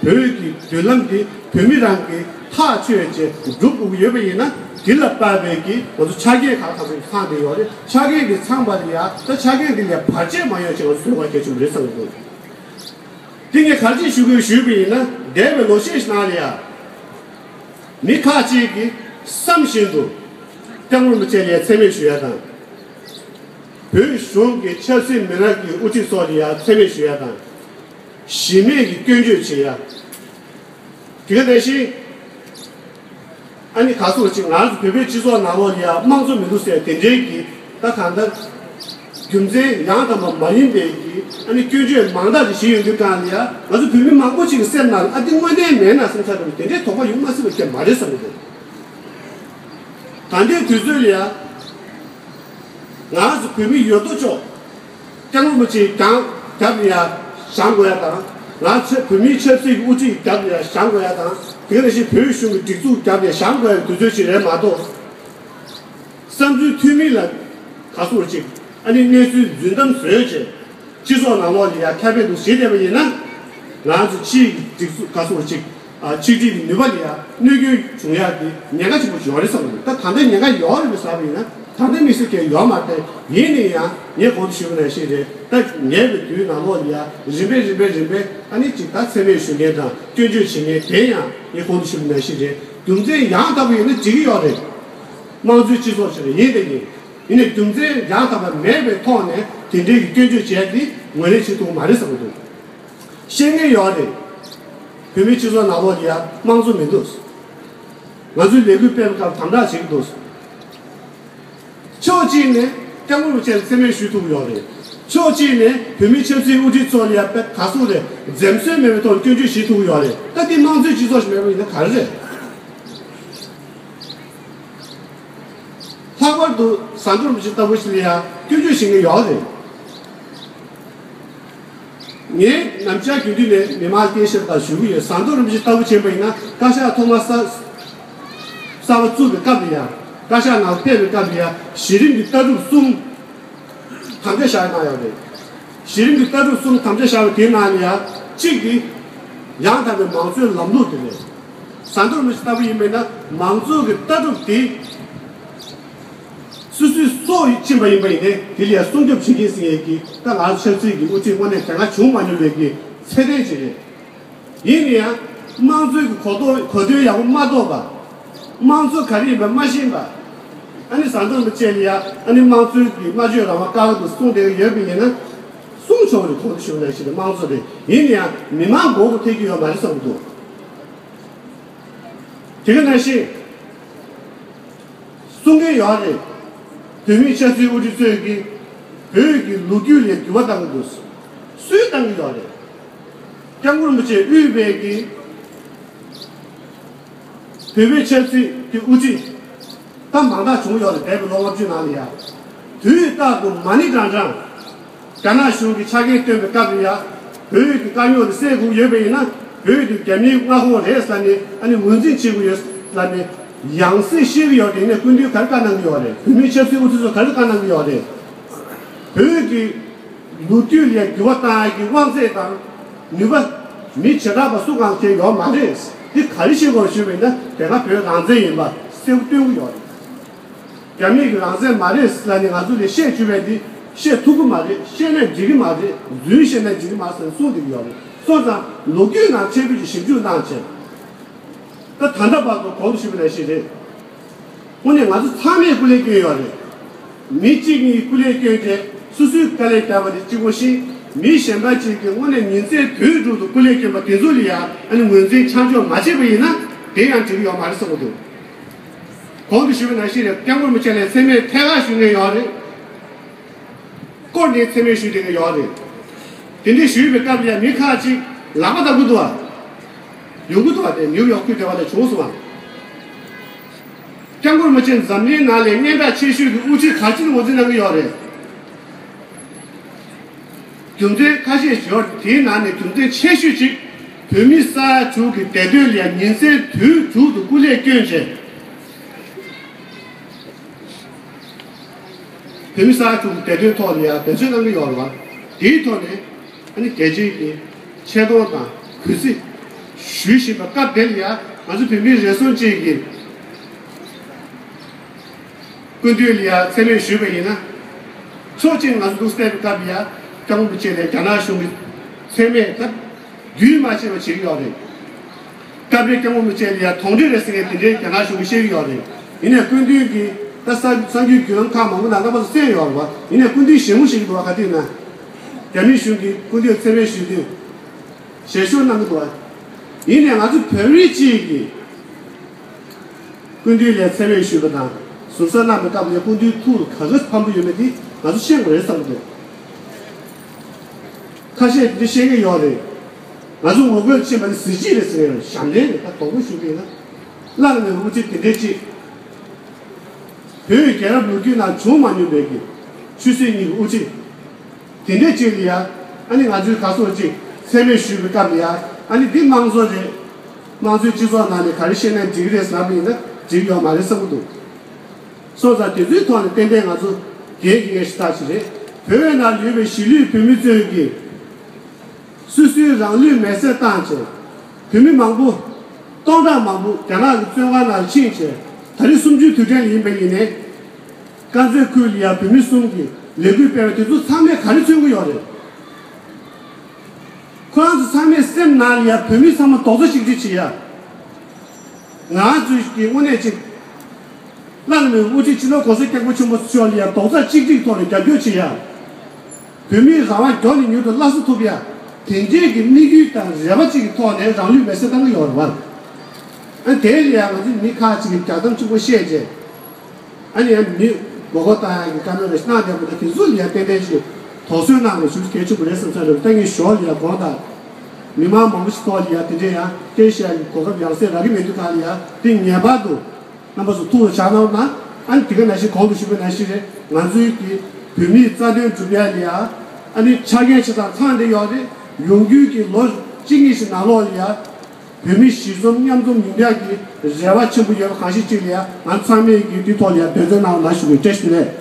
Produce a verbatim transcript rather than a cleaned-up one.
བོད་ཀྱི་མདུན་ལམ་འདི་བོད་མི་རང་གིས་ཐག་ཆོད་བྱས་སྒྲུབ་དགོས་ཀྱི་ཡོད་པ་ཡིན་ན། འདི་ལ་དཔག་པའི་གི་ང་ཚོ་ཆ་རྐྱེན་ཁག་ཁག་ཚང་བསྡད་ཡོད་རེད། ཆ་རྐྱེན་འདི་ཚང་པ་ལ་ཡ་ད་ཆ་རྐྱེན་འདི་ལ་བར་ཆད་མ་ཡོང་ཅེས་ང་ཚོ་བཟོ་བ་གལ་ཆེན་པོ་རེད་བསམ་གྱི་འདུག། འདི་ངས་ག་རེ་ཞུ་དགོས་ཞུས་པ་ཡིན་ན། འདས་པའི་ལོ་ཤས་ཤིག་ནང་ལ་ཡ་མི་ཁག་ཅིག་གིས་བསམ་བཞིན་དུ་སྐྱབས་མགོན་རིན་པོ་ཆེ་ལ་ཡ་མཚན་སྨད་ཞུ་ཡ་དང་། བོད་གཞུང་གི་ཆབ་སྲིད་མི་སྣ་གི་དབུ་ཁྲིད་ཚོ་ལ་ཡ་མཚན་སྨད་ཞུ་ཡ་དང་། གཞི་མེད་ཀྱི་སྐྱོན་བརྗོད་བྱེད་ཡ། དེ་ག་ནང་བཞིན་ཨ་ནི་ག་ཟེར་ཅིག་ང་ཚོ་བོད་པའི་སྤྱི་ཚོགས་ནང་ལོགས་ལ་ཡ་དམངས་གཙོ་མི་འདུག་ཟེར་དེ་འདྲའི་གི་ད་གང་ལྟར་རྒྱུ་མཚན་ཡང་དག་པ་མ་ཡིན་པའི་གི་ཨ་ནི་སྐྱོན་བརྗོད་མང་དག་ཅིག་བྱེད་ཡོང་དུས་སྒང་ལ་ཡ་ང་ཚོ་བོད་མི་མང་པོ་ཅིག་གི་སེམས་ནང་ལ་ཨ་འདི་དངོས་གནས་མེད་ན་བསམ་ཚར་བའི་དེ་འདྲའི་དོགས་པ་ཡོང་མ་སྲིད་པ་ཁྱད་མ་རེད་བསམ་གྱི་འདུག། ད་ལྟའི་དུས་ཚོད་ལ་ཡ། ང་ཚོ་བོད་མི་ཡོད་དོ་ཅོག་སྐྱབས་མགོན་རིན་པོ་ཆེའི་རྒྱབ་རྒྱབ་ལ་ཡ་བཞེངས་དགོས་ཡ་དང་། ང་ཚོ་བོད་མིའི་ཆབ་སྲིད་ཀྱི་དབུ་ཁྲིད་རྒྱབ་ལ་ཡ་བཞེངས་དགོས་ཡ་དང་། དེ་ག་ནང་བཞིན་བོད་གཞུང་གི་སྒྲིག་འཛུགས་རྒྱབ་ལ་ཡ་བཞེངས་དགོས་ཡ་དུས་ཚོད་ཅིག་རེད་མ་གཏོགས། བསམ་ཚུལ་མཐུན་མིན་ལ་ག་ཟེར་ཅིག་ཨ་ནི་གནས་ཚུལ་རྫུན་གཏམ་བཟོས་བྱས། སྤྱི་ཚོགས་ནང་ལོགས་ལ་ཡ་ཁྱབ་སྤེལ་དུ་བྱེད་བསྡད་པ་ཡིན་ན། ང་ཚོ་ཕྱིའི་སྒྲིག་འཛུགས་ག་ཟེར་ཅིག་ཨ་ཆིག་སྒྲིལ་གྱི་ནུས་པ་ལ་ཡ་གནོད་སྐྱོན་བྱུང་ཡག་གི་ཉེན་ཁ་ཆེན་པོ་ཡོད་རེད་བསམ་གྱི་འདུག། ད་ད་ལྟ་ཉེན་ཁ་ཡོད་རེད་བསམ་པ་ཡིན་ན། ད་ལྟ་དམིགས་བསལ་གྱི་ཡོད་མ་རེད། ཡིན་ན་ཡང་ངས་གོང་དུ་ཞུས་པ་ནང་བཞིན་རེད། ད་ཉེ་བའི་དུས་ནང་ལོགས་ལ་ཡ་རིམ་པས་རིམ་པས་རིམ་པས་ཨ་ནི་ཅིག་ད་མཚན་སྨད་ཞུ་མཁན་དང་སྐྱོན་བརྗོད་བྱེད་མཁན་དེ་ཡང་ངས་གོང་དུ་ཞུས་པ་ནང་བཞིན་རེད། རྒྱུ་མཚན་ཡང་དག་པ་ཡིན་ན་འགྲིག་གི་ཡོད་རེད། དམངས་གཙོའི་སྤྱི་ཚོགས་ཤིག་རེད། ཡིན་དེ་ཡིན། ཡིན་ནའི་རྒྱུ་མཚན་ཡང་དག་པ་མེད་པའི་ཐོག་ནས་དེ་འདྲའི་གི་སྐྱོན་བརྗོད་བྱས་ཏེ་ངོས་ལེན་བྱེད་ཐུབ་ཀྱི་མ་རེད་བསམ་གྱི་འདུག། ཤེས་ངེས་ཡོད་རེད། བོད་མིའི་སྤྱི་ཚོགས་ནང་ལོགས་ལ་ཡ་དམངས་གཙོ་མི་འདུག། ང་ཚོའི་ལས་འགུལ་སྤེལ་བའི་སྐབས་དམ་དྲག་བྱེད་ཀྱི་འདུག། ཕྱོགས་གཅིག་ནས་སྐྱབས་མགོན་རིན་པོ་ཆེ་ལ་མཚན་སྨད་ཞུ་ཐུབ་ཀྱི་ཡོད་རེད། ཕྱོགས་གཅིག་ནས་བོད་མིའི་ཆབ་སྲིད་དབུ་ཁྲིད་ཚོ་ལ་ཡ་དཔེ་ག་ཟེར་རེད། འཛེམ་ཟོན་མེད་པའི་ཐོག་ནས་སྐྱོན་བརྗོད་བྱེད་ཐུབ་ཀྱི་ཡོད་རེད། ད་འདི་དམངས་གཙོའི་སྤྱི་ཚོགས་ཤིག་མེད་པ་ཡིན་ན་ག་རེ་རེད། ལྷག་པར་དུ་ཟམ་གདོང་རིན་པོ་ཆེ་ལྟ་བུ་ཞིག་ལ་ཡང་སྐྱོན་བརྗོད་བྱེད་མཁན་ཡོད་རེད། ངས་ནམ་ཞར་རྒྱུན་དུ་ནས་མི་མང་སྐད་ཆ་དང་ཞུ་གི་ཡོད། ཟམ་གདོང་རིན་པོ་ཆེ་ལྟ་བུ་བྱས་པ་ཡིན་ན། བཀའ་ཤག་ཐོག་མ་གསར་གསར་པ་བཙུགས་པའི་སྐབས་ལ་ཡང་། བཀའ་ཤག་ནང་ཕེབས་པའི་སྐབས་ལ་ཡང་། གཞི་རིམ་གྱི་ལྟ་གྲུབ་གསུམ་དམ་བཅའ་བཞག་གནང་ཡོད་རེད། གཞི་རིམ་གྱི་ལྟ་གྲུབ་གསུམ་དམ་བཅའ་བཞག་པ་དེའི་ནང་ནས་ཡང་གཅིག་དེ་ཡང་དག་པའི་མང་གཙོའི་ལམ་ལུགས་དེ་རེད། ཟམ་གདོང་རིན་པོ་ཆེ་ལྟ་བུ་ཡིན་པ་ཡིན་ན། མང་གཙོ་གི་ལྟ་གྲུབ་དེ་སོ་སོའི་སྲོག་ཕྱིན་པ་ཡིན་པ་ཡིན་ནའི་དེ་ལ་ཡང་སྲུང་སྐྱོབ་བྱེད་ཀྱི་ཟེར་ཡས་ཀྱི། ད་ང་ཚོ་ཆབ་སྲིད་ཀྱི་དབུ་ཁྲིད་དངོས་གནས་དེ་སྔ་བྱུང་མ་མྱོང་བའི་གི་ཚད་ལྡན་ཅིག་རེད། ཡིན་ན་ཡང་དམངས་གཙོའི་གི་གོ་རྟོགས་གོ་དོན་ཡག་པོ་མ་རྟོགས་པ། དམངས་གཙོ་ག་རེ་ཡིན་པ་མ་ཤེས་པ། ཨ་ནི་ཟམ་གདོང་རིན་པོ་ཆེ་ལ་ཡང་ཨ་ནི་དམངས་གཙོའི་གི་སྨྲ་བརྗོད་རང་དབང་བཀག་འགོག་གསུངས་བསྡད་ཀྱི་ཡོད་པ་ཡིན་ན། གསུང་ཆོག་རེད། གོང་དུ་ཞུས་པ་ནང་བཞིན་དུ་དམངས་གཙོ་རེད། ཡིན་ན་ཡང་མི་མང་མགོ་སྐོར་ཐེབས་ཀྱི་ཡོད་མ་རེད་བསམ་གྱི་འདུག། དེ་ག་ནང་བཞིན་གསུང་མཁན་ཡོད་རེད། བོད་མིའི་ཆབ་སྲིད་དབུ་ཁྲིད་ཚོས་ཀྱིས་བོད་ཀྱི་ལོ་རྒྱུས་ལ་འགྱུར་བ་གཏང་གི་འདུག། སུས་གཏང་གི་ཡོད་རེད། སྐྱབས་མགོན་རིན་པོ་ཆེས་དབུས་པའི་གི་བོད་པའི་ཆབ་སྲིད་ཀྱི་དབུ་ཁྲིད་ད་མང་དག་བྱུང་ཡོད་རེད། འདས་པའི་ལོ་ལྔ་བཅུ་ནང་ལ་ཡ། དུས་རྟག་ཏུ་མ་ཎི་བགྲང་བགྲང་། རྒྱ་ནག་གཞུང་གིས་ཆ་རྐྱེན་བཏོན་པའི་སྐབས་ལ་ཡ། བོད་ཀྱི་དཀའ་རྙོག་དེ་སེལ་དགོས་ཡོད་པ་ཡིན་ན། བོད་དེ་རྒྱ་མིའི་མངའ་ཁོངས་རེད་ཟེར་ནས་ཨ་ནི་ངོས་འཛིན་བྱེད་དགོས་ཡོད་ཟེར་ནས་ཡང་སེ་བཤད་ཀྱི་ཡོད་རེད། ཡིན་ནའི་སྐུ་མདུན་ག་རེ་བཀའ་གནང་གི་ཡོད་རེད། བོད་མིའི་ཆབ་སྲིད་དབུ་ཁྲིད་ཚོ་ག་རེ་བཀའ་གནང་གི་ཡོད་རེད། བོད་ཀྱི་ལོ་རྒྱུས་ལ་འགྱུར་བ་གཏང་ཡག་གི་དབང་ཚད་དང་ནུས་པ་མི་བྱེ་བྲག་པ་སུ་གང་གང་ཡོད་མ་རེད། འདི་ག་རེ་བྱེད་དགོས་ཞུས་པ་ཡིན་ན། དེ་སྔ་བོད་རང་བཙན་ཡིན་པ་གསལ་པོ་སྟོན་གྱི་ཡོད་རེད། རྒྱ་མིས་ཀྱི་རང་བཙན་མ་རེད་ཟེར་ནས་ང་ཚོ་ལ་བཤད་བཅུག་པ་འདི་བཤད་ཐུབ་ཀྱི་མ་རེད། བཤད་ན་འགྲིག་གི་མ་རེད། རྫུན་བཤད་ན་འགྲིག་གི་མ་རེད་ཟེར་ནས་གསུངས་བསྡད་ཀྱི་ཡོད་རེད། སོང་ཙང་ལོ་རྒྱུས་ནང་ཆེན་པོ་ཞིག་ཞིབ་འཇུག་གནང་བྱས། ད་ད་ལྟ་བར་དུ་གོང་དུ་ཞུས་པ་ནང་བཞིན་རེད། དངོས་གནས་ང་ཚོ་ཚང་མས་སྐུ་ལས་བསྐྱོན་ཡོད་རེད། མི་གཅིག་གཉིས་སྐུ་ལས་བསྐྱོན་ཏེ་སོ་སོའི་དཀའ་ལས་བརྒྱབ་པ་དེ་གཅིག་པོ་ཤེས། མི་གཞན་པ་གཅིག་གིས་དངོས་གནས་ཉིན་མཚན་དུས་དྲུག་ཏུ་སྐུ་ལས་བསྐྱོན་པ་དེ་ཚོ་ལ་ཡང་ཨ་ནི་ངོས་འཛིན་ཆ་འཇོག་མ་བྱས་པ་ཡིན་ན་དེ་ཡང་འགྲིག་གི་ཡོད་མ་རེད་བསམ་གྱི་འདུག། གོང་དུ་ཞུས་པ་ནང་བཞིན་རེད། སྐྱབས་མགོན་རིན་པོ་ཆེ་ལ་མཚན་སྨད་ཐད་ཀར་ཞུ་མཁན་ཡོད་རེད། སྐོར་ནས་མཚན་སྨད་ཞུས་བསྡད་མཁན་ཡོད་རེད། དེ་འདྲའི་ཞུས་པའི་སྐབས་ལ་ཡང་མི་ཁག་ཅིག་ལག་པ་བརྡབ་ཀྱི་འདུག་བ། ཡོང་གི་འདུག་བ། དེ་ནིའུ་ཡོག་ཁུལ་དེ་བ་ལ་བྱུང་སོང་བ། སྐྱབས་མགོན་རིན་པོ་ཆེ་འཛམ་གླིང་ནང་ལ་སྙན་གྲགས་ཆེ་ཤོས་ཀྱི་དབུ་ཁྲིད་ག་ཅིག་ངོས་འཛིན་གནང་གི་ཡོད་རེད། རྒྱུ་མཚན་ཁ་ཤས་ཤིག་ཡོད། དེའི་ནང་ནས་རྒྱུ་མཚན་ཆེ་ཤོས་ཅིག་བོད་མི་ས་ཡ་དྲུག་གི་བདེ་དོན་ལ་ཡང་ཉིན་མཚན་དུས་དྲུག་ཏུ་སྐུ་ལས་བསྐྱོན་བྱས། བོད་མི་ས་ཡ་དྲུག་གི་བདེ་དོན་ཐོག་ལ་ཡང་འབད་བརྩོན་གནང་གི་ཡོད་རེད་བ། དེའི་ཐོག་ནས་ཨ་ནི་རྒྱལ་སྤྱིའི་གི་ཆེ་མཐོང་དང་གུས་བརྩི་ ཞུ་བཞིན་པ་སྐབས་དེ་ལ་ཡ་ང་ཚོ་བོད་མི་རེ་ཟུང་གཅིག་གིས་སྐུ་མདུན་ལ་ཡ་མཚན་སྨད་ཞུས་པ་ཡིན་ན། ཕྱོགས་གཅིག་ང་ཚོ་འདུག་བལྟས་པའི་སྐབས་ལ་ཡ་སྐྱབས་མགོན་རིན་པོ་ཆེ་ལ་རྒྱ་ནག་གཞུང་གི་མཚན་སྨད་ད་རྒྱུན་མ་ཆད་པ་བྱེད་ཀྱི་ཡོད་རེད། སྐབས་རེ་སྐྱབས་མགོན་རིན་པོ་ཆེ་ལ་ཡ་གདོན་འདྲེ་རེད་ཟེར་མཁན་དེ་འདྲའི་རྒྱ་ནག་གཞུང་གིས་བཤད་ཀྱི་ཡོད་རེད། ཡིན་ནའི་སྐུ་མདུན་གྱིས་ད་གསར་གསར་འགྱུར་བརྒྱུད་ལམ་ཁག་མང་པོ་ནང་རྣམ་པ་ཚོ་གསན་ཡོད་རེད་བ། ཡིན་ནའི་སྐུ་མདུན་ཞལ་ངོ་ཤེས་ཀྱི་འདུག་བ། ག་དུས་ན་རྒྱ་མིའི་གཞུང་གིས་སྐུ་མདུན་མཚན་སྨད་ཞུས་དུས་ཞལ་ཤོར་གནང་གི་འདུག་བ། ཡིན་ནའི་ང་ཚོ་བོད་རིགས་གཅིག་གིས་སྐུ་མདུན་ལ་མཚན་སྨད་ཞུས་པ་དང་ཟུར་ཟ་གནང་བའི་སྐབས་ལ་སྐུ་མདུན་ཐུགས་ལ་ག་ཚོད་ཕམ་པོ་ཡོད་མེད་དེ་ང་ཚོ་ཤེས་དགོས་རེད་བསམ་གྱི་འདུག་ཁ་ཤས་འདི་བཤད་ཀྱི་ཡོད་རེད། ང་ཚོ་ངོ་རྒོལ་ཕྱིན་པ་ནི་གཟི་བརྗིད་རེད་ཟེར་ཡོད་རེད། ཞབས་འདྲེན་རེད། ད་དོག་པོ་ཞུ་གི་ཡིན་ན། བླ་ན་མེད་པའི་དབུ་ཁྲིད་དེ་འདྲས་ཅིག་བོད་ཡུལ་རྒྱལ་རབས་ལོ་རྒྱུས་ནང་བྱུང་མ་མྱོང་བའི་གི་ཆོས་སྲིད་གཉིས་ཀྱི་དབུ་ཁྲིད་དེ་འདྲས་ཅིག་ལ་ཡ། ཨ་ནི་ང་ཚོའི་ག་སོགས་ཅིག་མཚན་སྨད་ཞུས་པའི་སྐབས་ལ་ཡ། ཨ་ནི་འདི་དམངས་གཙོ་རེད། དམངས་གཙོའི་སྤྱི་ཚོགས་ནང་ནས་ག་རེ་བཤད་ན་འགྲིག་གི་རེད་ཟེར་ལབ་པ་ཡིན་ན་འགྲིག་ཡོད་མ་རེད་བསམ་གྱི་འདུག་སོང་ཙང་དེ་ཚོའི་ཐོག་ནས་ཏན་ཏན་ང་ཚོ་རྒྱལ་གྱི་ངེས་ཤེས་ཐག་ཆོད་རེད། བོད་ནང་ཡོད་པའི་གཞིས་ལུས་བོད་མི་ཚོས་ཀྱིས་སོ་སོའི་རང་ལུས་མེར་སྲེག་བཏང་བྱས། བོད་མི་མང་པོ་སྟོང་ཕྲག་མང་པོ་རྒྱ་ནག་གི་བཙོན་ཁང་ནང་ཕྱིན་བྱས། ད་རེས་གསུམ་བཅུའི་དུས་དྲན་ཡིན་པ་ཡིན་ནའི། དཀར་མཛེས་ཁུལ་ལ་ཡ་བོད་མི་གསུམ་གྱིས་ལས་འགུལ་སྤེལ་བ་དེ་ཚོ་ཚང་མས་ག་རེ་མཚོན་གྱི་ཡོད་རེད། ཁོ་རང་ཚོ་ཚང་མས་སེམས་ནང་ལ་ཡ་བོད་མི་ཚང་མ་རྡོག་རྩ་གཅིག་སྒྲིལ་བྱེད་ཡ། ང་ཚོས་ཀྱི་དངོས་གནས་ཅིག་བླ་ན་མེད་པའི་དབུ་ཁྲིད་སྤྱི་ནོར་༸གོང་ས་༸སྐྱབས་མགོན་ཆེན་པོ་མཆོག་ལ་ཡ་རྡོག་རྩ་གཅིག་སྒྲིལ་ཐོག་ནས་རྒྱབ་སྐྱོར་བྱེད་ཡ། བོད་མིའི་རང་དབང་མགྱོགས་ནས་མྱུར་དུ་སླར་གསོ་ཐུབ་ཡ། དེ་འདྲའི་གི་དམིགས་ཡུལ་དང་རེ་བ་གཅིག་གི་ཐོག་ནས་རང་ལུས་མེར་སྲེག་བཏང་གི་ཡོད་རེད་བ། ཨ་དེ་ལ་ཡ་ང་ཚོས་མི་ཁག་ཅིག་གིས་རྒྱག་གཏམ་གཅིག་པོ་བཤད་རྗེས། ཨ་ནི་ཡང་མི་མགོ་སྐོར་བཏང་ཡག་གི་བཀའ་མོལ་རེ་གནང་བསྡད་པ་དང་། དེ་ཚོ་ལ་ཡང་ཏན་ཏན་ཞིག་དོགས་ཟོན་གནང་ནས་ཞུ་རྒྱུ་གལ་ཆེན་པོ་རེད་བསམ་ས་རེད། ད་ངས་ཞོར་ལ་ཡང་དགོངས་དག་མི་མང་མང་པོ་ཞིག་ཐོག་ལ་ཡང་དེ་འདྲའི་ཡང་བསྟན་བཤད་ཡག་གི་གོ་སྐབས་ཡང་སེ་རག་གི་མེད་དུས་གང་ལ་ཡང་དེ་ངེས་པར་དུ་རྣམ་པ་ཚོ་ཐུགས་ལ་བཞག་གནང་ན། ཨ་ནི་དེ་ག་ནང་བཞིན་གོང་དུ་ཞུས་པ་ནང་བཞིན་རེད། ང་ཚོའི་གི་བོད་མིའི་རྩ་དོན་སྒྲུབ་ཡག་ལ་ཡང་ཨ་ནི་ཆ་རྐྱེན་ཆ་ཚང་ཚང་བསྡད་ཡོད་རེད། ཡོང་རྒྱུའི་གི་ལོ་གཅིག་གཉིས་ཤིག་ནང་ལོགས་ལ་ཡང་། བོད་མི་གཞིས་འཛོམས་མཉམ་འཛོམས་ཡོང་ཡག་གི་རེ་བ་ཆེན་པོ་ཡོད་པ་གང་ཞིག་ཅིག་ལ་ཡ། ང་ཚང་མས་ཀྱི་འདི་ཐོག་ལ་ཡ་འབད་བརྩོན་གནང་བ་ཞུ་དགོས། བཀྲ་ཤིས་བདེ་ལེགས།